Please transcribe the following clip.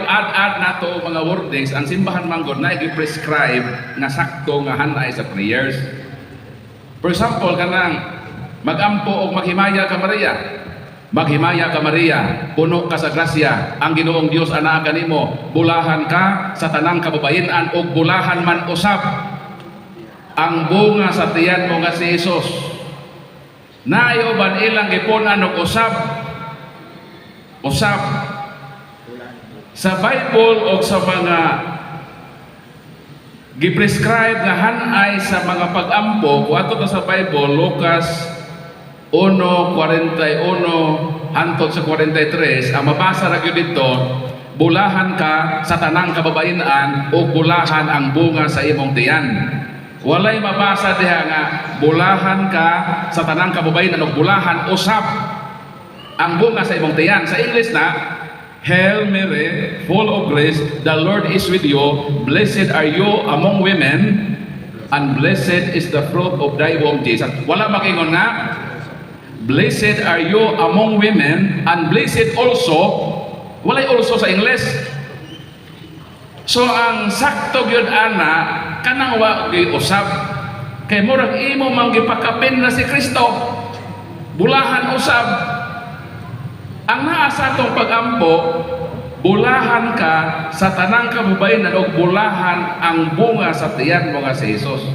pag-add-add nato og mga wordings, ang simbahan man gud na gi-prescribe nga sakto nga hanay sa prayers. For example, kanang magampo og "Maghimaya ka Maria." "Maghimaya ka Maria, puno ka sa grasya, ang Ginoong Dios anaa kanimo, bulahan ka sa tanang kababayen-an ug bulahan man usab ang bunga sa tiyan mo nga si Jesus." Naay uban ilang gipun-an og "usab". Usab. Sa Bible o sa mga gi-prescribe nga hanay sa mga pag-ampo, kung ato ta sa Bible, Lucas 1:41 hantod sa 43, ang mabasa ra gyud dito, "Bulahan ka sa tanang kababayen-an o bulahan ang bunga sa imong tiyan." Walay mabasa diha nga "Bulahan ka sa tanang kababayen-an o bulahan usab ang bunga sa imong tiyan." Sa English na, "Hail Mary, full of grace, the Lord is with you. Blessed are you among women, and blessed is the fruit of thy womb, Jesus." Wala makingon nga, "Blessed are you among women, and blessed also." Walay "also" sa English. So ang sakto gyud ana, kanang wa gyud usab. Kay murag imo mang gipakapin na si Kristo. Bulahan usab. Ang naa sa atong pagampo, "Bulahan ka sa tanang kababayenan ug bulahan ang bunga sa tiyan mo nga si Jesus."